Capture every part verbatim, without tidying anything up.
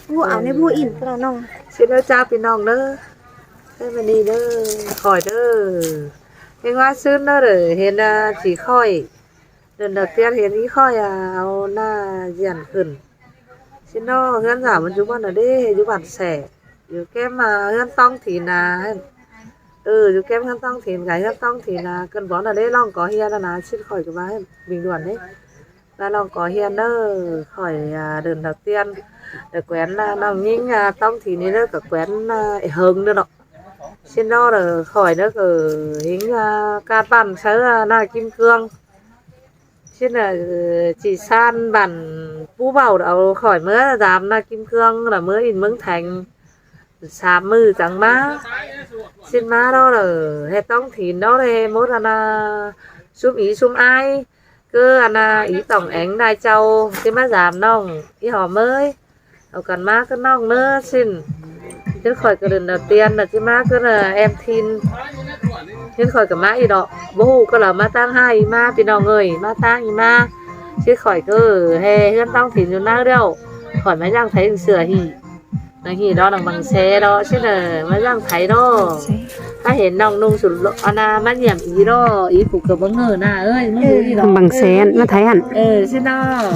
Ú, au ꞌnị ꞌbu in ꞌpưa ꞌnọng. ꞌSịn ꞌnớ ꞌchá ꞌpi ꞌnọng ꞌnớ. Thế mà đi ꞌnớ, khỏi ꞌnớ. Hên ꞌmá ꞌsướng ꞌnớ đảy hên à, ꞌchí khỏi. Đảy đầu tiên hên ꞌí khỏi à, au ꞌná ꞌdiến khửn. ꞌSịn ꞌnớ ꞌhướn dả ꞌmắn dú bản ꞌnớ đé, dú bản sẻ. Dú kém à, ꞌhướn tóng thìn à. Ừ, dú kém ꞌhướn tóng thìn, cái ꞌhướn tóng thìn à. Cơn bón ꞌnớ đé ꞌlóng có hiên ꞌnớ ꞌná, ꞌsịn khỏi ꞌcọ ꞌva hên bình luận đé. ꞌVa ꞌlóng có hiên ꞌnớ, khỏi à, đảy đầu tiên. Đảy quén à, ꞌnọng ꞌnhính à, tóng thìn ꞌnị ꞌnớ ꞌcọ quén à, ê hơng ꞌnớ ꞌnớ. ꞌSịn ꞌnớ đảy khỏi ꞌnớ ꞌcọ ꞌnhính à, cát bản sáư à, ꞌná Kim Cương. ꞌSịn à, ꞌchí san bản pú báu au khỏi ꞌmứa dám ꞌná Kim Cương, ꞌlạ ꞌmứa in ꞌmướng Theng. Sam ꞌmự chắng ꞌmá. ꞌSịn ꞌmá ꞌnớ đảy hên tóng thìn ꞌnớ đảy hên mốt ꞌnớ ꞌsúm ꞌí ꞌsúm ải. ꞌCọ ꞌnớ ꞌí tỏng éng đai chảu, ꞌchí ꞌmá dám ꞌnọng, ꞌí hom ới. Au căn ꞌmá ꞌcọ ꞌnọng ꞌnớ ꞌsịn. ꞌHướn khỏi ꞌcọ đảy đầu tiên ꞌnớ ꞌchí ꞌmá ꞌcọ ꞌnớ em thìn. ꞌHướn khỏi ꞌcọ ꞌmá ꞌí ꞌnớ. Báu ꞌhụ ꞌcọ ꞌlạ ꞌmá ꞌtáng ꞌhại ꞌmá ꞌpi ꞌnọng ơi, ꞌmá ꞌtáng ꞌí ꞌmá. ꞌSịn khỏi ꞌcọ hên ꞌhướn tóng thìn dú ꞌnớ ꞌlẹo. Khỏi ꞌmá ꞌdặng Thái ꞌsứa hỉ. ꞌNăng hỉ ꞌnớ, ꞌnăng Păng Xe ꞌnớ, ꞌsịn ꞌnớ, ꞌmá ꞌdặng Thái ꞌnớ. Hák hên ꞌnọng ꞌnung sụt ꞌnớ, ꞌmá nhiêm ꞌí ꞌnớ, ꞌí phủ ꞌcọ báu ngờ ꞌnớ, ơi, ꞌmá ꞌhụ ꞌí ꞌnớ. Păng Xe ꞌnặn, ꞌmá Thái ꞌnặn. Ừ, ꞌsịn ꞌnớ.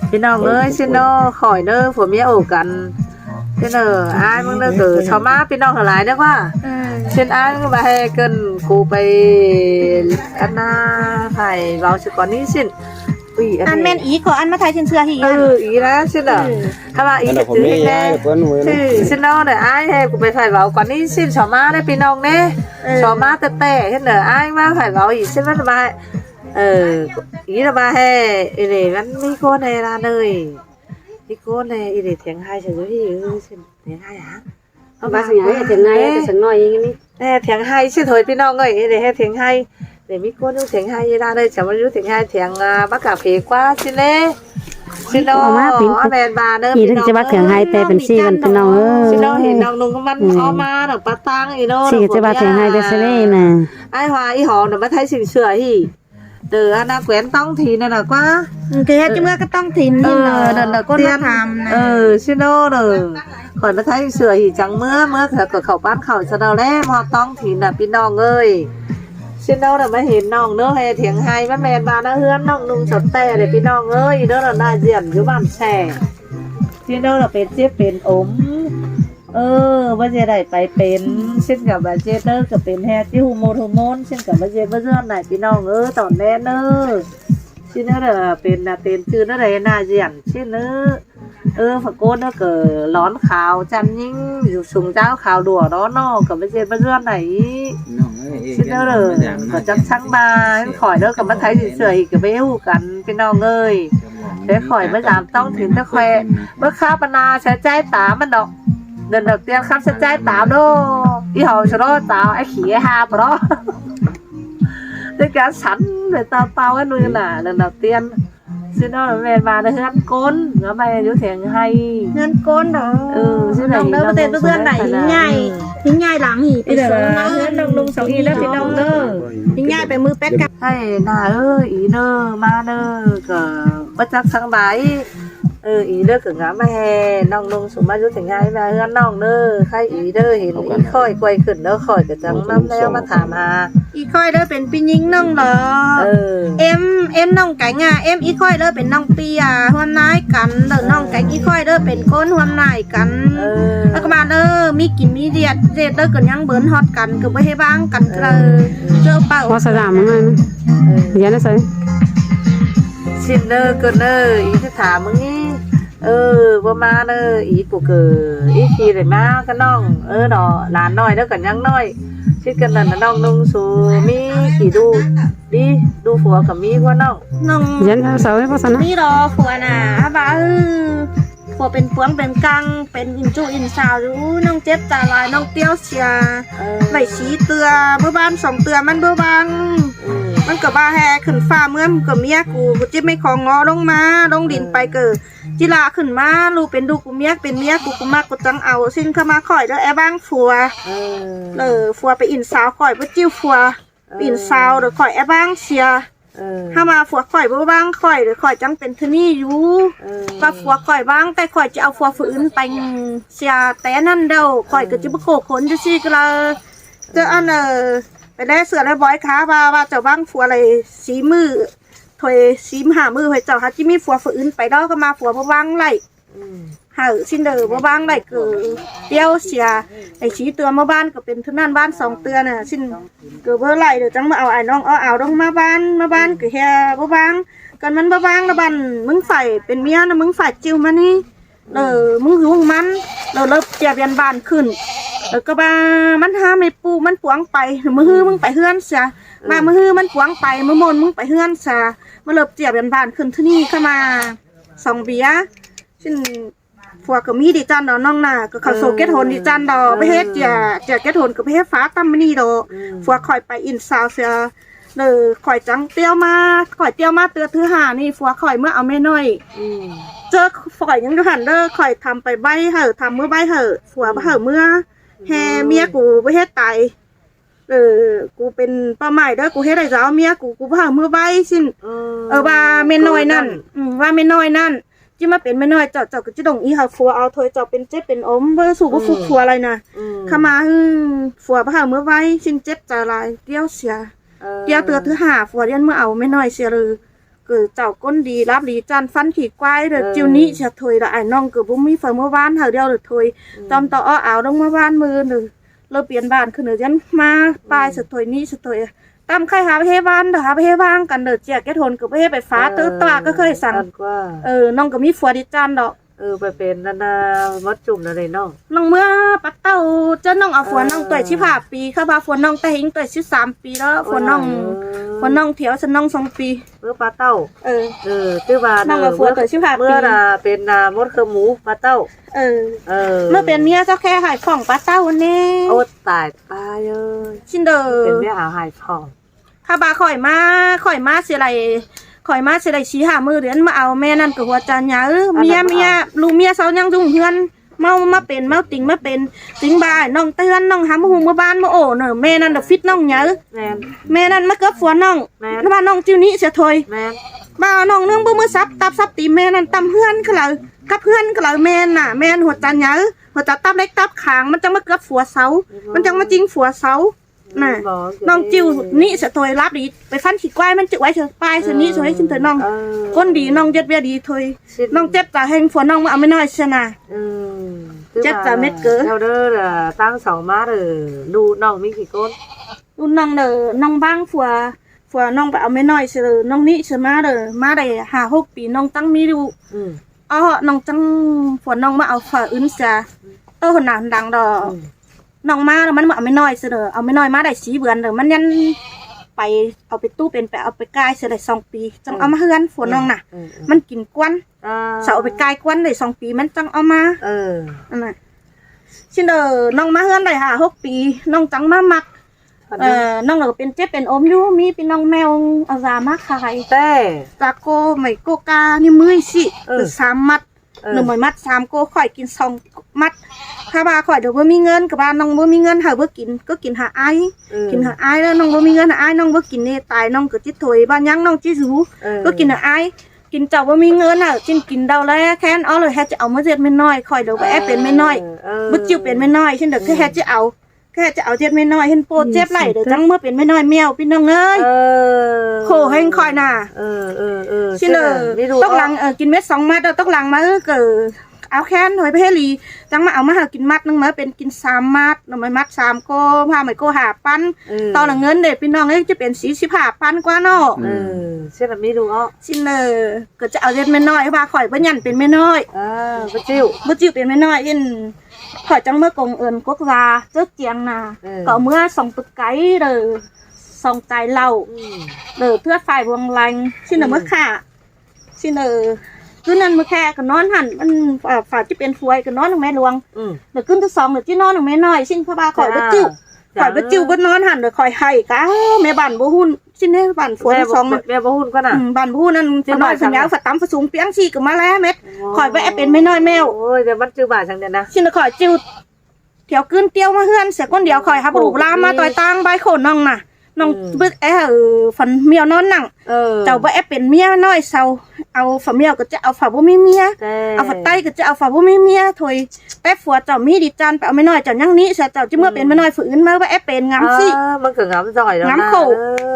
ꞌPi ꞌnọng ơi, ꞌsịn ꞌnớ, khỏi ꞌnớ, phủ ꞌmía ổ căn. ꞌSịn ꞌnớ, ải ꞌmướng ꞌnớ ꞌcọ, sau ꞌmá ꞌpi ꞌnọng lai ꞌnớ ꞌquá. Ừ. ꞌSịn ải ꞌmướng ꞌva hên ꞌcợn cu pay, ăn ꞌná, phải vào sự quản lý ꞌsịn. Ui, ăn ăn ꞌmen ꞌí ꞌcọ ăn ꞌmá Thái ꞌsịn ꞌsứa hỉ ăn. Ừ, ꞌí ꞌnớ ꞌsịn ꞌnớ. Ừ. Hák ꞌva ꞌí ꞌnớ ꞌcọ phủ ꞌmía ꞌí ải ꞌnớ. Ải ꞌcọ ꞌquá ꞌnớ. Ừ, ꞌsịn ꞌnớ ꞌnớ, ải hên cu pay phải vào quản lý ꞌsịn, sau ꞌmá ꞌnớ ꞌpi ꞌnọng ꞌnớ. Ừ. Sau ꞌmá ꞌtẹ ꞌtẹ, hên ꞌnớ, ải ꞌmá phải vào ꞌí ꞌsịn ꞌmắn ꞌva. Ờ, ꞌí ꞌnớ ꞌva hên, ꞌí ꞌnớ ꞌmắn ꞌmí ꞌcốn hên ꞌla ꞌnới. ꞌMí ꞌcốn hên, ꞌí ꞌnớ thiêng ꞌhay sa dú hỉ, ư, ꞌsịn thiêng ꞌhay hả? Bác sĩ nói thiêng ꞌhay, ơ, thiêng ꞌnọi ꞌnị. Ơ, thiêng ꞌhay ꞌsịn thôi ꞌpi ꞌnọng ơi, ꞌí ꞌnớ hên thiêng ꞌhay. ꞌNớ ꞌmí ꞌcốn dú thiêng ꞌhay ꞌla ꞌnới, chả ꞌmá dú thiêng ꞌhay, thiêng, à, bác cà phê ꞌquá ꞌsịn ꞌnớ. ꞌSịn ꞌnớ, ꞌmen ꞌva ꞌpi ꞌnọng ơi. ꞌSịn ꞌnớ hên ꞌnọng ꞌnung ꞌmắn, ơ, ꞌmá ꞌnọng pá ꞌtáng ꞌnị ꞌnớ. ꞌSịn ꞌnớ ꞌchí ꞌva thiêng ꞌhay ꞌtẹ ꞌsịn ꞌnớ. Ải ꞌhua ꞌí hom ꞌnớ ꞌmá Thái ꞌsịn ꞌsứa hỉ. Đảy ăn ꞌná quén tóng thìn ꞌnớ ꞌnớ ꞌquá. Ừ, kẻ hên ꞌchí ꞌmứa ꞌcọ tóng thìn ꞌnị ꞌnớ. Ờ, đảy đầu tiên. Tham ꞌnớ. Ờ, ꞌsịn ꞌnớ ꞌnớ. Khỏi ꞌmá Thái ꞌsứa hỉ chắng ꞌmứa, ꞌmứa ꞌcọ khảu pán khảu sau đaư ꞌlé, ꞌmo tóng thìn ꞌnớ ꞌpi ꞌnọng ơi. ꞌSịn ꞌnớ ꞌnớ ꞌmá hên ꞌnọng ꞌnớ hên thiêng ꞌhay, ꞌmá ꞌmen ꞌva ꞌnớ ꞌhướn ꞌnọng ꞌnung sột ꞌtẹ ꞌlẹo ꞌpi ꞌnọng ơi, ꞌnớ ꞌnớ ꞌná ꞌdiến dú bản sẻ. ꞌSịn ꞌnớ ꞌnớ pên síp pên ốm. Ơ, báu ꞌdệt đảy pay pên, ꞌsịn ꞌcọ báu ꞌdệt ꞌnớ, ꞌcọ pên hên ꞌchí hu môn hu môn, ꞌsịn ꞌcọ báu ꞌdệt báu ꞌdọn đảy ꞌpi ꞌnọng ơi, tỏn ꞌnẹ ꞌnớ. ꞌSịn ꞌnớ ꞌnớ pên ꞌnớ pên ꞌchư ꞌnớ đảy ꞌnạ ꞌdiến, ꞌsịn ꞌnớ. Ơ, phủ ꞌcốn ꞌnớ ꞌcọ lón khảu, chăn ꞌnhính, dú sung chảu khảu đua đó ꞌnớ, ꞌcọ báu ꞌdệt báu ꞌdọn đảy. ꞌSịn ꞌnớ ꞌnớ, ꞌcọ chắc sắng ꞌva, hên khỏi ꞌnớ ꞌcọ ꞌmá Thái ꞌsịn ꞌsứa hỉ ꞌcọ báu hu căn, ꞌpi ꞌnọng ơi. Thế khỏi ꞌmá dám tóng thìn ꞌtẹ khỏi. Báu khắp ꞌnạ, sia ꞌchái tả ꞌmắn ꞌnớ. Đảy đầu tiên khắp sia ꞌchái tả ꞌnớ. ꞋI hảu sau đó tả, ải khỉ ải ha pơ đó. Thế cả sẵn, để tao tao cái nuôi ꞌnạ, đảy đầu tiên. ꞌSịn ꞌnớ ꞌmen ꞌva ꞌnớ ꞌhướn ꞌcốn, ꞌnớ ꞌmá dú thiêng ꞌhay. ꞌHướn ꞌcốn đó. Ừ, ꞌsịn ꞌnớ ꞌnọng ꞌnớ báu ꞌdệt báu ꞌdọn đảy, ꞌhính ꞌnhại. ꞌHính ꞌnhại lăng hỉ, ꞌhướn ꞌnọng ꞌnung sông ꞌnị ꞌnớ ꞌpi ꞌnọng ꞌnớ. ꞌHính ꞌnhại pay ꞌmự pét cắp. Ơi, ꞌnạ ơi, ꞌí ꞌnớ, ꞌmá ꞌnớ, ꞌcọ báu chắc sắng ꞌva. Ơ, ꞌí ꞌnớ ꞌcọ ngắm ꞌmá hên ꞌnọng ꞌnung sông ꞌmá dú thiêng ꞌhay ꞌva ꞌhướn ꞌnọng ꞌnớ, khay ꞌí ꞌnớ hên ꞌí khỏi quay khửn ꞌnớ khỏi ꞌcọ chắng ꞌnắm ꞌlẹo ꞌmá tham ha. ꞌI khỏi ꞌnớ pên ꞌpi ꞌnhính ꞌnọng lo. Ơ. Em, em ꞌnọng kéng à, em ꞌi khỏi ꞌnớ pên ꞌnọng ꞌpi à, ꞌhuôm ꞌnai căn, đảy ꞌnọng kéng ꞌi khỏi ꞌnớ pên ꞌcốn ꞌhuôm ꞌnai căn. Ơ. ꞌLẹo ꞌcọ ꞌva ꞌnớ, ꞌmí kin ꞌmí ꞌdệt, ꞌdệt ꞌnớ ꞌcọ ꞌnhắng bớn ꞌhọt căn, ꞌcọ báu ꞌhế ꞌváng căn ꞌcọ. Ơ. ꞌCọ ꞌpưa. Ơ, ꞌsịn ꞌnớ ꞌcọ ꞌnớ, ꞌí ꞌchí tham ꞌmứng ꞌnị. Ơ, báu ꞌmá ꞌnớ, ꞌí ꞌcọ ꞌcọ, ꞌí ꞌchí đảy ꞌmá ꞌcọ ꞌnọng. Ơ, đó, lan ꞌnọi ꞌnớ ꞌcọ ꞌnhắng ꞌnọi. ꞌChí ꞌcọ ꞌnặn ꞌnọng ꞌnung sông ꞌmí kỉ ꞌlụk, đi, ꞌlụk phủ ꞌcọ ꞌmí ꞌquá ꞌnọng. ꞌNọng ꞌdệt sau ꞌmí lo phủ ꞌnạ, hák ꞌva, ơ, phủ pên ꞌpuống pên ꞌcăng, pên in ꞌchu in sau dú, ꞌnọng chếp ta lai, ꞌnọng ꞌtiếu sia. Ơ. Vảy sí ꞌtưa, báu ꞌváng song ꞌtưa ꞌmắn báu ꞌváng. Ừ. ꞌMắn ꞌcọ ꞌva ꞌhế khửn ꞌphạ ꞌmứa ꞌcọ ꞌmía cu, cu chếp ꞌmí khong ꞌngó ꞌlống ꞌmá, ꞌlống đin pay ꞌcọ. ꞌChí ꞌlạ khửn ꞌmá, ꞌlụk pên ꞌlụk cu ꞌmía, pên ꞌmía cu, cu ꞌmặc cu chắng au, ꞌsịn ꞌcọ ꞌmá khỏi ꞌnớ ꞌhế ꞌváng phủ. Ơ. Phủ pay in sau khỏi báu ꞌchịu phủ. Pay in sau đảy khỏi ꞌhế ꞌváng sia. เออ ถ้าว่าผัวข้อยบ่ว่างข้อย เดี๋ยวข้อยจั่งเป็นเท่านี้อยู่ เออ ว่าผัวข้อยว่าง แต่ข้อยจะเอาผัวผู้อื่นไปเสียแต่นั้นเด้อ ข้อยก็จะบ่โขกขนจั่งซี้ก็เลย เจ้าอัน เออ ไปแลเสือแลบอยค่ะ ว่า ว่าเจ้าว่างผัวอะไร สี่มื้อ ถ้วยสี่ห้ามื้อ ให้เจ้าหาจิมีผัวผู้อื่นไปดอก ก็มาผัวบ่ว่างไร อืม เฮาสิ้นเด้อ บ่ว่างได้ ก็เตียวเสีย ไอ้สีเตื้อมาบ้านก็เป็นเท่านั้น บ้านสองเตื้อน่ะ สิ้นก็บ่ไหล เดี๋ยวจั่งมาเอาไอ้น้องอ้อเอาลงมาบ้าน มาบ้านก็แฮบ่ว่าง กันมันบ่ว่างละบ้าน มึงฝ่ายเป็นเมียนะ มึงฝ่ายจิ้วมานี่ เออ มึงอยู่มัน เดี๋ยวเลิกเจียเวียนบ้านขึ้น แล้วก็ว่ามันหาไม่ปูมันปวงไป มื้อฮื้อมึงไปเฮือนเสีย มามื้อฮื้อมันปวงไป มื้อโมนมึงไปเฮือนเสีย มาเลิกเจียเวียนบ้านขึ้นที่นี่เข้ามา สองเบียร์ ซึ่งผัวก็มีดีจันดอกน้องน่ะ ก็เขาโซเก็ตโหนดีจันดอก เออ ไปเฮ็ดเจีย เจียเก็ตโหนก็ไปเฮ็ดฟ้าตั้มมานี่ดอก อืม ผัวข้อยไปอินซาวเสีย เออ ข้อยจั่งเตียวมา ข้อยเตียวมาเตื้อทื่อห้านี่ ผัวข้อยเมือเอาแม่น้อย อืม เจอข้อยยังอยู่หั่นเด้อ ข้อยทำไปใบ้เหอะ ทำเมือใบ้เหอะ ผัวบ่เหอะเมือ แฮ่เมียกูบ่เฮ็ดตาย เออ กูเป็นเป้าหมายเด้อ กูเฮ็ดให้เจ้าเมียกู กูบ่หามือไว้สิ้น เออ เออ ว่าแม่น้อยนั่น เออ นั่น อืม ว่าแม่น้อยนั่น จิมาเป็นแม่น้อยเจ้า เจ้าก็จิดงอีหาผัวเอาถ้วยเจ้าเป็นเจ็บเป็นอม บ่สู้บ่ อืม ฟุกผัวอะไรน่ะ อืม เข้ามา อืม ผัวบ่หามือไว้สิ้น เจ็บใจหลาย เตียวเสีย เออ เตียวเตื้อทื่อห้า ผัวเรียนเมือเอาแม่น้อยเสียเลย ก็เจ้าก้นดี รับดีจันฟันขี้ควายเด้อ เออ จิ้วนี้เสียถ้วยละ ไอ้น้องก็บ่มีไฟเมือบ้านเฮาเดียวเลยถ้วย อืม จอมต่ออ้อเอาลงมาบ้านมือเด้อ เราเปลี่ยนบ้านขึ้นเด้อ ยันมาปลาย อืม เสียถ้วยนี้เสียถ้วย ตำไข่หาไปเฮบ้านเด้อ หาไปเฮบ้างกันเด้อ เจียเก็ดหนก็ไปเฮไปฟ้า เออ เตื้อตาก็เคยสั่ง อันกว่า เออ น้องก็มีผัวดีจันดอก เออ ไปเป็นนั่นน่ะ มดจุ่มนั่นเลยน้อง น้องเมือปัดเต้า เจ้าน้องเอาผัวน้อง เออ ต่อยสิบห้าปี เขาว่าผัวน้องแต่หิงต่อยสิบสามปีแล้ว ผัวน้อง โอ้ย ผัวน้องเถียวฉันน้องสองปี เมือปัดเต้า เออ เออ คือว่า น้องเอาผัวต่อยสิบห้าปี เมือน่ะเป็นน่ะมดคือหมูปัดเต้า เออ เออ เมือเป็นเมียเจ้าแค่หายของปัดเต้านี่ โอ้ ตายตายเอ้ย สิ้นเด้อ เป็นเมียหาหายของ ข้าบาข่อยมา ข่อยมาเสียไร ข่อยมาเสียไรสี่ห้ามื้อเดือนมาเอาแม่นั่นก็หัวใจเหงา อันนั้น เมีย มาเอา เมีย ลูกเมียเซายังยุ่งเฮือน เมามาเป็น เมาติงมาเป็น ติงบาน้องเตือนน้องหามาหุงมาบ้านมาโอ้เนอะ แม่นั่นน่ะฟิตน้องเหงา แม่น แม่นั่นมาเกือบผัวน้อง แม่น แล้วว่าน้องจิ้วนี้เสียถอย แม่น บ้าน้องนึงบ่มือซับตับซับตีแม่นั่นตำเฮือนก็เลยกับเฮือนก็เลยแม่นน่ะ แม่นหัวใจเหงา หัวใจตับเล็กตับขาง มันจังมาเกือบผัวเซา อืม มันจังมาจิงผัวเซา น่ะ บอกอยู่ น้องจิ้วนี้เสียถอยรับดี ไปฟันขี้ควายมันจะไว้เถอะ ปลายเสียนี้ เออ เสียให้ชิมเถอะน้อง เออ คนดีน้องเจ็ดเวียดีถอย ชิม น้องเจ็บตาแห้งผัวน้องมาเอาไม่น้อยเสียน่ะ เออ เจ็บตาเม็ดเกิน เจ้าเด้อ ตั้งสองมาเด้อ ดูน้องมีกี่คน ดูน้องเด้อ น้องบ้างผัว ผัวน้องไปเอาไม่น้อยเสียเด้อ น้องนี้เสียมาเด้อ มาได้ห้าหกปีน้องตั้งมีดู อืม อ๋อ น้องจัง ผัวน้องมาเอาฝ่าอื่นเสีย โตขนาดดังดอก อืม น้องมาแล้วมันมาเอาไม่น้อยเสียเด้อ เอาไม่น้อยมาได้สี่เดือนเด้อ มันยันไปเอาไปตู้เป็นไปเอาไปกายเสียได้สองปี จังเอามาเฮือนผัวน้องน่ะ เออ เออ เออ มันกินกวน อ่า เสาเอาไปกายกวนได้สองปี มันจังเอามา เออ อันน่ะ ชินเด้อ น้องมาเฮือนได้ห้าหกปี น้องจังมามัก อันนั้น เออ น้องก็เป็นเจ็บเป็นอมอยู่ มีพี่น้องแมวเอายามาขาย แต่ จากโกไม่โกกานี่มื้อสิ เออ หรือสามมัด เออ หรือไม่มัดสามโก ข่อยกินสองมัด ถ้าว่าข่อยเดี๋ยวบ่มีเงิน ก็ว่าน้องบ่มีเงิน เฮาบ่กิน ก็กินหาอ้าย เออ กินหาอ้ายแล้ว น้องบ่มีเงิน หาอ้าย น้องบ่กินนี่ตาย น้องก็จิตถอย บ้านยังน้องจิตสู เออ ก็กินหาอ้าย กินเจ้าบ่มีเงินน่ะ จินกินเดาแล้ว แค้นเอาเลย แฮะจะเอามาเจ็ดแม่น้อย ข่อยเดี๋ยวก็แอบเป็นแม่น้อย เออ บ่จิวเป็นแม่น้อย ฉันเดี๋ยวคือแฮะจะเอา แค่จะเอาเจ็ดแม่น้อย เห็นโปรเจ็บไหล เดี๋ยวจังเมื่อเป็นแม่น้อยแมว พี่น้องเอ้ย เออ โขแห้งคอยน่ะ เออ เออ เออ ชินเออ ไม่รู้ ตกหลัง เออ กินเม็ดสองมัด เออ ตกหลังมา เออ เกิด เอาแค้นหอยไปให้หลี จังมาเอามาหากินมัดหนึ่งมาเป็นกินสามมัด หน่อไม้มัดสามโก ผ้าไหมโกห้าปัน เออ ต่อละเงินเด้อ พี่น้องเอ้ย จะเป็นสี่สิบห้าปันกว่าเนาะ เออ เช่นนั้นไม่รู้เนาะ ชินเออ ก็จะเอาเจ็ดแม่น้อย ว่าข่อยบ่ยันเป็นแม่น้อย เออ บ่จิว บ่จิวเป็นแม่น้อย เห็น ข่อยจังเมื่อกงเอิญกกลาเจ๊กเจียงนา เออ ก็เมื่อสองตึกไกลเด้อ สองใจเล่า อืม เด้อ เพื่อฝ่ายวงแรง ชินเด้อ อืม เมื่อค่ะ ชินเด้อ คืนนั้นเมื่อแค่ก็นอนหั่น มัน เอ่อ ฝ่าที่เป็นฟวยก็นอนของแม่หลวง อืม เด้อ คืนที่สองเด้อ ที่นอนของแม่น้อย ชินเพราะว่าข่อยบ่จิว จ้า ข่อยบ่จิวบ่นอนหั่นเด้อ ข่อยไห้กะ แม่บ้านบ่ฮู้ ชินเด้อ บ้านฟวย แม่บ่ สอง แม่บ่ฮู้กะน่ะ อืม บ้านบ่ฮู้นั่น ชิน น้อย บ้าน สัญญา สาม ฝาตำฝาสูงเปียงสี่ก็มาแล้วเม็ด โอ้ ข่อยบ่แอบเป็นแม่น้อยแมว โอ้ย แต่มันจื้อบ้านจังเด้อนะ ชินเด้อ ข่อยจิว เที่ยวคืนเตียวมาเฮือนเสียคนเดียว ข่อยหับ โอ้ ลูกหลานมาต่อยตางใบโคนน้องน่ะ ꞌNọng báu é hảư phả ꞌmẹo ꞌnón nẳng. Chảu báu é pên ꞌmía ꞌnọi sau. Au phả ꞌmẹo ꞌcọ ꞌchí au phả báu ꞌmí ꞌmía. Au phả ꞌTáy ꞌcọ ꞌchí au phả báu ꞌmí ꞌmía thôi. Té phua chảu ꞌmí đi ꞌchăn pay au ꞌme ꞌnọi chảu ꞌnhắng ꞌnị sia chảu ꞌchí ꞌmưa pên ꞌme ꞌnọi phủ ứn ꞌmá báu é pên ngắm ꞌsị. ꞌNgắm khổ.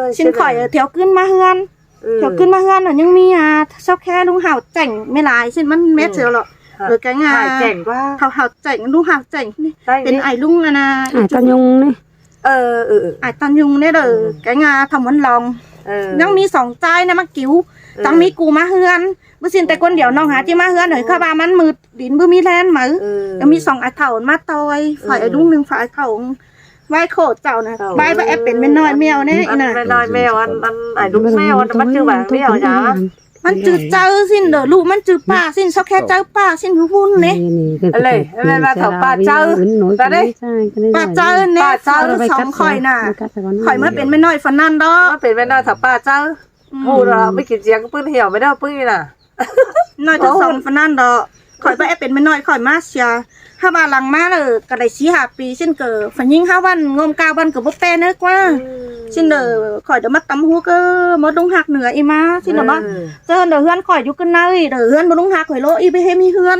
ꞌSịn khỏi thiêu ꞌcứn ꞌmá ꞌhướn. Thiêu ꞌcứn ꞌmá ꞌhướn ꞌnọ ꞌnhắng ꞌmí a, sóc khe ꞌluống Hảo Chẻng ꞌmí lai ꞌsịn ꞌmắn mết sia lo. Lỏ kéng a, Hảo Chẻng ꞌquá. Hảo Hảo Chẻng, ꞌluống Hảo Chẻng ꞌnị. Pên ải ꞌluống ꞌna, Ải Tăn Nhung ꞌnị. Ải Tăn Nhung ꞌnị lỏ kéng a, Thảo Món Lòng. ꞌNhắng ꞌmí song ꞌchái ꞌnị ꞌmá kiu. Chắng ꞌmí cu ꞌmá ꞌhướn. Báu ꞌsịn té ꞌcốn điêu ꞌnọng hả ꞌchí ꞌmá ꞌhướn ꞌnọi, khả ꞌva ꞌmắn ꞌmựt đin báu ꞌmí ꞌlen máư. ꞌMí song ải Thảo ꞌmá ꞌtoi, phải ải ꞌluống ꞌnưng phải ải Thảo. ꞌVái khổ chảu ꞌnạ, ꞌvái báu é pên ꞌme ꞌnọi ꞌmẹo ꞌnị ꞌnạ. ꞌMe ꞌnọi ꞌmẹo ꞌnặn, ꞌnặn ải ꞌluống ꞌmẹo ꞌnặn ꞌmắn ꞌchư ꞌva ꞌmẹo dá. ꞌMắn ꞌchư Chaư ꞌsịn lỏ, ꞌlụk ꞌmắn ꞌchư ꞌPa ꞌsịn, sóc khe Chaư ꞌPa ꞌsịn ꞌhụ ꞌhun ꞌnị. Lĕ, ꞌme ꞌva Thảo ꞌPa Chaư. ꞌPa Chaư ꞌnị, ꞌPa Chaư ꞌsịn khỏi ꞌnạ. Khỏi ꞌmá pên ꞌme ꞌnọi phả ꞌnặn đó. ꞌMá pên ꞌme ꞌnọi Thảo ꞌPa Chaư. ꞌHụ đó, ꞌmí kin ꞌdiếng ꞌpứng hẻo ꞌme đó ꞌpứng ꞌnị ꞌnạ. ꞌNọi ꞌchớ song phả ꞌnặn đó. Khỏi báu é pên ꞌme ꞌnọi khỏi ꞌmá sia. Hák ꞌva lăng ꞌmá lỏ ꞌcọ đảy sí hả pi ꞌsịn ꞌcọ phả ꞌnhính hák ꞌvặn ꞌngôm ꞌcạ ꞌvặn ꞌcọ báu ꞌpẹ ꞌnớ ꞌquá. ꞌSịn lỏ khỏi đảy ꞌmá tắm hú ꞌcọ ꞌmá ꞌluống ꞌhặc ꞌnưa ꞌnị ꞌmá ꞌsịn lỏ ꞌmá. ꞌChớ đảy ꞌhướn khỏi dú ꞌcọ ꞌnị đảy ꞌhướn ꞌmá ꞌluống ꞌhặc khỏi ꞌlố ꞌnị báu ꞌhế ꞌmí ꞌhướn.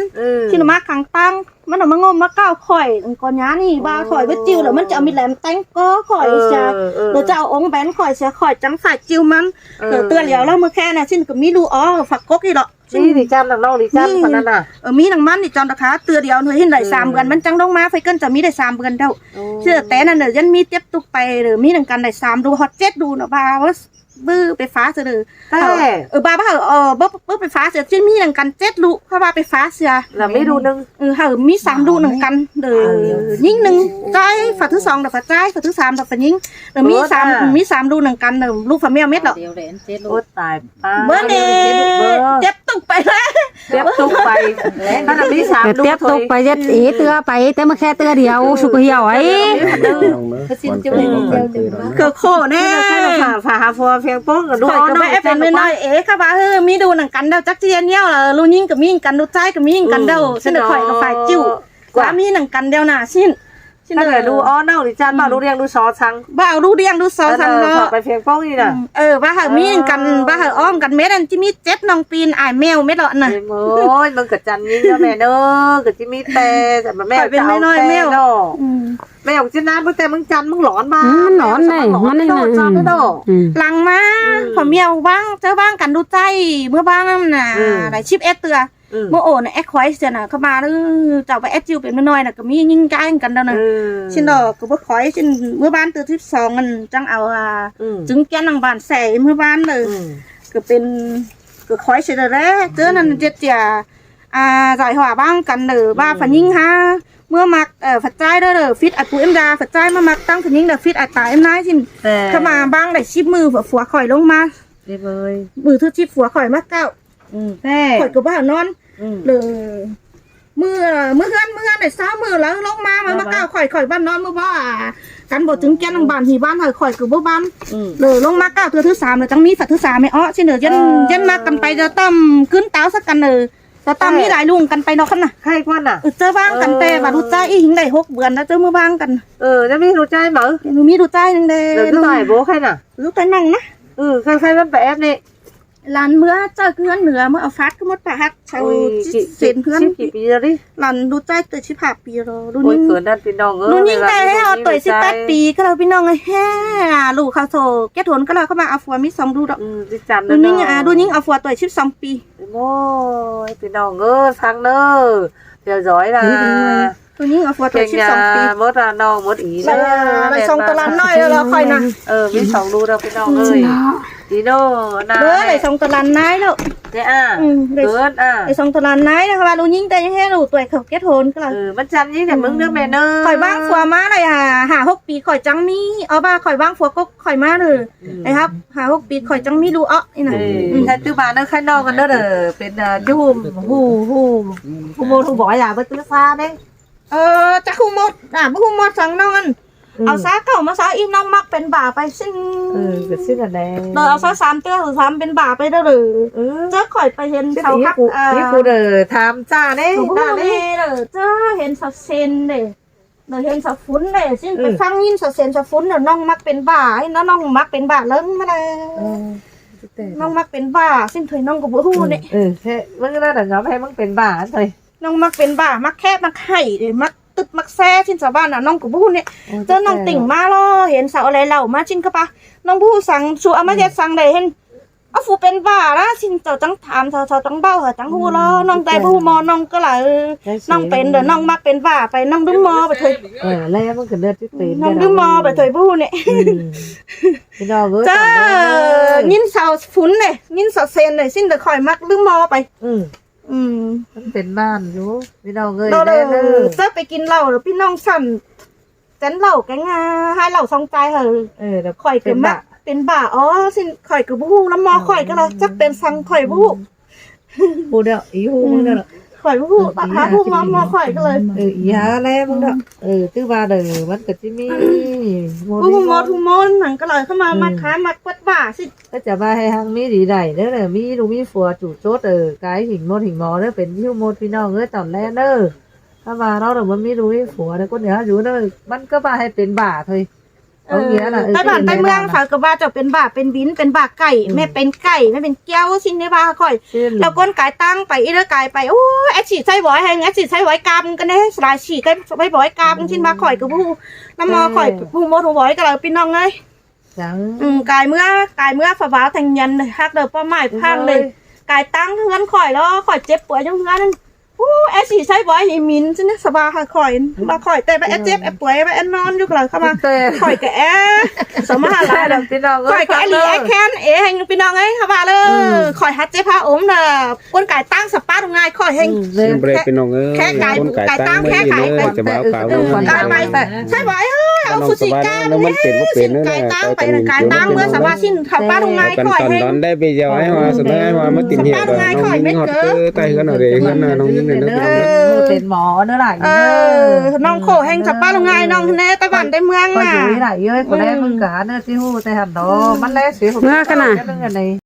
ꞌSịn lỏ ꞌmá khăng ꞌtáng. ꞌMắn ꞌnọ ꞌmá ꞌngôm ꞌmá ꞌcạ khỏi ꞌcọ ꞌnhá ꞌnị ꞌva khỏi báu ꞌchịu lỏ ꞌmắn ꞌchí au ꞌmịt lẻm téng ꞌcọ khỏi sia. Lỏ ꞌchí au ống bén khỏi sia khỏi chắng phải ꞌchịu ꞌmắn. Lỏ ꞌtưa điêu ꞌlẹo ꞌmưa ꞌkhẹ ꞌnạ ꞌsịn ꞌcọ ꞌmí ꞌlụk ók phả cốc ꞌnị lỏ. ꞌMí đi ꞌchăn nẳng ꞌnọng đi ꞌchăn ꞌnặn ꞌnạ. ꞌMí nẳng ꞌmắn đi ꞌchăn đó khả ꞌtưa điêu ꞌnọi ꞌhịn đảy sam bươn ꞌmắn chắng ꞌlống ꞌmá phải ꞌcợn chảu ꞌmí đảy sam bươn đaư. ꞌChớ té ꞌnặn lỏ ꞌdệt ꞌmí tiếp tục pay lỏ ꞌmí nẳng căn đảy sam ꞌlụk ꞌhọt chết ꞌlụk ꞌnọ ꞌva báu ꞌpưa pay phá sia lỏ. Ơ, ꞌva báu hảư, ơ, báu, báu pay phá sia ꞌchí ꞌmí nẳng căn chết ꞌlụk khả ꞌva pay phá sia. Lỏ ꞌmí ꞌlụk ꞌnưng. Ơ, hảư ꞌmí sam ꞌlụk nẳng căn. Lỏ ꞌnhính ꞌnưng. ꞌChái phả thứ song lỏ phả ꞌchái, phả thứ sam lỏ phả ꞌnhính. Lỏ ꞌmí sam, ꞌmí sam ꞌlụk nẳng căn lỏ ꞌlụk phả ꞌmẹo mết lỏ. Ôi, tai ꞌpá. Báu ꞌnị. Tiếp tục pay ꞌlé. Tiếp tục pay. Hák ꞌmí sam ꞌlụk thôi. Tiếp tục pay ꞌdệt ꞌí ꞌtưa pay té ꞌmá ꞌkhẹ ꞌtưa điêu sụk ꞌcọ hẻo ꞌnị. Ơ, khổ ꞌnị. Phả, phả hả phua phiêng ꞌpóng ꞌcọ ꞌlụk khỏi ꞌnọ ꞌcọ báu é pên ꞌme ꞌnọi ế khả ꞌva ꞌhứ ꞌmí ꞌlụk nẳng căn đaư chắc ꞌchí ꞌnéo lỏ ꞌlụk ꞌnhính ꞌcọ ꞌmí nẳng căn, ꞌlụk ꞌchái ꞌcọ ꞌmí nẳng căn đaư. ꞌSịn lỏ khỏi ꞌcọ phải ꞌchịu. ꞌQuá ꞌmí nẳng căn đaư ꞌnạ ꞌsịn. ꞌChớ ꞌlụk ꞌnọ ꞌnọng đi ꞌchăn ꞌva ꞌlụk ꞌliệng ꞌlụk so săng. ꞌVa ꞌlụk ꞌliệng ꞌlụk so săng lỏ. Pay phiêng ꞌpóng ꞌnị ꞌnạ. Ơ, ꞌva hảư ꞌmí nẳng căn, ꞌva hảư ong căn mết ꞌnặn ꞌchí ꞌmí chết ꞌnọng ꞌpi ải meo mết lỏ ꞌnạ. Ôi, ꞌmắn ꞌcọ chăn ꞌnhính ꞌnớ ꞌme ꞌnớ, ꞌcọ ꞌchí ꞌmí pay, khỏi pên ꞌme ꞌnọi meo. ꞌMeo ꞌchí ꞌnặn báu té ꞌmắn chăn ꞌmắn lỏn ꞌva. ꞌMắn lỏn ꞌnị, ꞌmắn ꞌnị ꞌnạ. Lăng ꞌmá, phả ꞌmẹo ꞌváng, ꞌchớ ꞌváng căn ꞌlụk ꞌchái, ꞌmưa ꞌváng ꞌnặn ꞌnạ, đảy síp ét ꞌtưa. ꞌMưa ổ ꞌnạ é khỏi sia ꞌnạ, khả ꞌva ꞌnị, chảu báu é ꞌchịu pên ꞌme ꞌnọi ꞌnạ, ꞌcọ ꞌmí ꞌnhính ꞌchái nẳng căn đaư ꞌnạ. ꞌSịn lỏ, ꞌcọ báu khỏi ꞌsịn, ꞌmưa ꞌván ꞌtưa síp song ꞌnặn chắng au, a, chứng kiến nẳng bản sia ꞌmưa ꞌván lỏ. ꞌCọ pên, ꞌcọ khỏi sia đaư ꞌlé, ꞌchớ ꞌnặn ꞌdệt sia, a, giải họa ꞌváng căn lỏ, ꞌva phả ꞌnhính hả. ꞌMưa ꞌmặc, ơ, phả ꞌchái đaư lỏ, phít ải pú ꞌếm đa, phả ꞌchái ꞌmưa ꞌmặc ꞌtáng phả ꞌnhính lỏ, phít ải ta ꞌếm ꞌnái ꞌsịn. Khả ꞌva ꞌváng đảy síp ꞌmự phả phua khỏi ꞌlống ꞌmá. ꞌMự thứ síp phua khỏi ꞌmá ꞌcạo. Khỏi ꞌcọ báu ꞌnón. Lỏ ꞌmự, ꞌmự ꞌhướn, ꞌmự ꞌhướn đảy sáu ꞌmự lỏ ꞌlống ꞌmá, ꞌmá ꞌcạo khỏi, khỏi báu ꞌnón ꞌmưa báu a. Căn báu chứng kiến nẳng bản hỉ ꞌván hảư khỏi ꞌcọ báu bám. Lỏ ꞌlống ꞌmá ꞌcạo ꞌtưa thứ sam lỏ chắng ꞌmí phả thứ sam ꞌmí ók ꞌsịn lỏ ꞌdệt, ꞌdệt ꞌmá căn pay ꞌchớ tăm ꞌcứn táo sắc căn lỏ. ꞌCọ tăm ꞌmí lai ꞌlung căn pay ꞌnọ khăn ꞌnạ. Khay ꞌquá ꞌnạ. Ơ, ꞌchớ ꞌváng căn té ꞌva ꞌlụk ꞌchái ꞌhịnh đảy hốc bươn ꞌnạ ꞌchớ ꞌmưa ꞌváng căn. Ơ, ꞌnhá ꞌmí ꞌlụk ꞌchái máư. ꞌNhá ꞌmí ꞌlụk ꞌchái ꞌnưng đe. Lỏ ꞌlụk ꞌchái báu khay ꞌnạ. ꞌLụk ꞌchái ꞌnăng ꞌnạ. Ơ, khay, khay ꞌmắn pay ép ꞌnị. Lăn ꞌmưa ꞌchớ ꞌcứ ꞌhướn ꞌnưa ꞌmưa au phát ꞌcứ mốt pả hắc sau. Ôi, ꞌchí, ꞌchí sên ꞌhướn. ꞌCí kỉ pi ꞌnị? Lăn ꞌlụk ꞌchái ꞌtưa síp hả pi ꞌló. ꞌLụk ꞌnhính. Ôi, ꞌcứ ꞌnặn ꞌpi ꞌnọng ơi. ꞌLụk ꞌnhính té ꞌhế au tuổi síp pét pi ꞌcứ ꞌló ꞌpi ꞌnọng ơi. ꞌLụk khảu sổ kết hôn ꞌcứ ꞌló khảu ꞌva au phua ꞌmí song ꞌlụk ꞌló. ꞌLụk ꞌnhính, ꞌlụk ꞌnhính au phua tuổi síp song pi. Ôi, ꞌpi ꞌnọng ơi, săng ꞌnớ. Theo dõi là. ꞌLụk ꞌnhính au phua tuổi síp song pi. Mốt là ꞌnọng mốt ꞌí ꞌnớ. Đảy song tà lăn ꞌnọi ꞌló khỏi ꞌnạ. Ơ, ꞌmí song ꞌlụk ꞌló ꞌpi ꞌnọng ơi. ꞌÍ ꞌnớ, ꞌnạ. Đảy song tà lăn ꞌnọi ꞌló. Thế à? Đảy song tà lăn ꞌnọi ꞌló, khảu ꞌva ꞌlụk ꞌnhính té ꞌnhắng ꞌhế ꞌlụk tuổi khảu kết hôn ꞌcứ ꞌló. Ơ, ꞌmắn chăn ꞌnhính đảy ꞌmứng ꞌnớ ꞌme ꞌnớ. Khỏi ꞌváng phua ꞌmá đảy hả, hả hốc pi khỏi chắng ꞌmí. Ók ꞌva khỏi ꞌváng phua cốc khỏi ꞌmá đảy hả, hả hốc pi khỏi chắng ꞌmí ꞌlụk ók ꞌnị ꞌnạ. Khay ꞌtứ ꞌva ꞌnớ khay ꞌnọng ꞌnớ đảy pên, ơ, ꞌchu ꞌhụ, ꞌhụ, ꞌhụ mốt ꞌhụ bói à, báu ꞌtứ ꞌphạ ꞌnê. Ơ, chắc ꞌhụ mốt, à, báu ꞌhụ mốt săng ꞌnọng ꞌnặn. Au sa ꞌcọ ꞌmá sa ꞌnị ꞌnọng ꞌmặc pên bả pay ꞌsịn. Đảy au sa sam ꞌtưa, sam pên bả pay đaư đảy. ꞌChớ khỏi pay hên sau hắc, à. ꞋChớ hên sau sên đảy. Đảy hên sau phún đảy, ꞌsịn ꞌpưa ꞌphắng ꞌnghín sau sen sau phún đảy, ꞌnọng ꞌmặc pên bả, ꞌnọng ꞌmặc pên bả ꞌlớng ꞌmá đảy. ꞌNọng ꞌmặc pên bả, ꞌsịn thôi ꞌnọng ꞌcọ báu ꞌhụ ꞌnị. Ơ, ꞌmứng ꞌnặn đảy ngắm ꞌhứ ꞌmứng pên bả thôi. ꞌNọng ꞌmặc pên bả, ꞌmặc khép, ꞌmặc hảy, ꞌmặc tứp, ꞌmặc ꞌsé, ꞌsịn sau ꞌva ꞌnọng ꞌcọ báu ꞌhụ ꞌnị. Ơ, ꞌchớ ꞌnọng tỉnh ꞌmá ꞌló, hên sau ꞌlẹ ꞌlẹo ꞌmá ꞌchí ꞌcọ ꞌva. ꞌNọng báu ꞌhụ săng, su ꞌmá ꞌdệt săng đảy hên. Au phủ pên bả ꞌnớ, ꞌsịn sau chắng tham, sau, sau chắng ꞌvạu, sau chắng ꞌhụ ꞌló, ꞌnọng đảy báu ꞌhụ ꞌmo ꞌnọng ꞌcọ ꞌlạ. ꞌNọng pên đảy, ꞌnọng ꞌmặc pên bả, pay ꞌnọng ꞌlứm ꞌmo pay thôi. Ơ, ꞌlẹ ꞌmứng ꞌcọ đảy pên, ꞌnọng ꞌlứm ꞌmo pay thôi báu ꞌhụ ꞌnị. ꞌChớ ꞌnghín sau phún đảy, ꞌnghín sau sen đảy, ꞌsịn đảy khỏi ꞌmặc ꞌlứm ꞌmo pay. ꞌMắn pên bả dú, ꞌpi ꞌnọng ơi. ꞌChớ pay kin ꞌlẹo, ꞌpi ꞌnọng sắm chén ꞌlẹo kéng, ơ, hai ꞌlẹo song chai hảư. Khỏi ꞌcọ ꞌmặc pên bả ó, ꞌsịn khỏi ꞌcọ báu ꞌhụ ꞌlắm ꞌmo khỏi ꞌcọ ꞌlạ, chắc pên săng khỏi báu ꞌhụ. Khỏi báu ꞌhụ, ꞌmá ꞌhụ ꞌmo ꞌmo khỏi ꞌcọ ꞌlạ. Ơ, ꞌlẹ ꞌmứng đảy. Ơ, ꞌtứ ꞌva đảy ꞌmắn ꞌcọ ꞌchí ꞌmí báu ꞌhụ ꞌmo ꞌhụ ꞌmo ꞌnặn ꞌcọ ꞌlạ, ꞌkhắm ꞌmá, ꞌmá khá ꞌmặc quắt bả ꞌsịn. Ơ, chả ꞌva ꞌhứ ꞌhăng ꞌmí đi đảy ꞌnớ, ꞌmí ꞌlụk ꞌmí phua ꞌchu chốt, ơ, cái hính ꞌmốt hính ꞌmo ꞌnớ, pên ꞌhụ ꞌmốt ꞌpi ꞌnọng ơi, tỏn ꞌlẹ ꞌnớ. ꞌTạu ꞌva ꞌnọng ꞌmắn ꞌmí ꞌlụk ꞌmí phua ꞌnớ, ꞌcốn ꞌnị ꞌhứ dú ꞌnớ, ꞌmắn ꞌcọ ꞌva ꞌhứ pên bả thôi. Ờ, ꞌtếng bản ꞌtếng ꞌmướng sau ꞌcọ ꞌva chảu pên bả pên bín, pên bả cảy, ꞌmẹ pên cảy, ꞌmẹ pên ꞌkiêu, ꞌsịn ꞌnị ꞌva khỏi. ꞌLẹo ꞌcốn cai ꞌtáng pay, ꞌí ꞌlới cai pay, ú, ét sỉ ꞌsáy bói ꞌhéng, ét sỉ ꞌsáy bói cam ꞌcọ ꞌnê, lai sỉ ꞌcọ ꞌsáy bói cam, ꞌsịn ꞌva khỏi ꞌcọ báu ꞌhụ. ꞌLắm ꞌmo khỏi báu ꞌhụ ꞌmốt ꞌhụ bói ꞌcọ ꞌlạ ꞌpi ꞌnọng ơi. Cai ꞌmứa, cai ꞌmứa phả ꞌváo thanh niên đảy, ꞌhặc đảy ꞌpo ꞌmạy ꞌphắng đảy. Cai ꞌtáng ꞌhướn khỏi ꞌló, khỏi chếp ꞌpuối ꞌnhắng ꞌhướn. Ú, ét sỉ ꞌsáy bói ꞌnị mên ꞌsịn ꞌnê, sau ꞌva hảư khỏi, ꞌva khỏi ꞌtẹ ꞌva ét chếp ét ꞌpuối ꞌva ét ꞌnón dú ꞌcọ ꞌlạ ꞌkhắm ꞌva. Khỏi ꞌcọ é, sau ꞌmá hảư lai đảy. Khỏi ꞌcọ é đi, é khen, é ꞌhéng ꞌpi ꞌnọng ơi, ꞌkhắm ꞌva ꞌlới. Khỏi hảư chếp hảư ốm đảy, ꞌcốn cai ꞌtáng sa ꞌpá ꞌlụk ꞌngai khỏi ꞌhéng. ꞌChăm ꞌva ꞌpi ꞌnọng ơi, ꞌcốn cai ꞌtáng ꞌkhe cai pay. Cai pay. ꞌSáy bói ơi, au phủ sỉ cam ꞌnê, ꞌsịn cai ꞌtáng pay, cai ꞌtáng ꞌmứa sa ꞌva ꞌsịn hảư ꞌpá ꞌlụk ꞌngai khỏi ꞌhéng. Đảy ꞌva dú ꞌnọng ơi, ꞌmắn ꞌcọ ꞌchí ꞌmí ꞌhụ ꞌmá ꞌnọng ꞌmắn ꞌcọ ꞌchí ꞌmí ꞌhụ ꞌtứ tai ꞌhướn ꞌnọng đảy, ꞌhướn ꞌnọng ꞌnhính ꞌnị. Pên ꞌmo ꞌnớ lai. Ờ, ꞌnọng khổ ꞌhéng sa ꞌpá ꞌlụk ꞌngai ꞌnọng ꞌnê, ꞌtếng bản ꞌtếng ꞌmướng ꞌnạ. Khỏi ꞌcọ ꞌmí đảy ơi, ꞌcốn ꞌlẹ ꞌmắn ꞌcọ ꞌnớ ꞌchí ꞌhụ ꞌtẹ hẳn đó, ꞌmắn ꞌlẹ ꞌsịn ꞌhụ ꞌmứa ꞌkhặn ꞌnạ.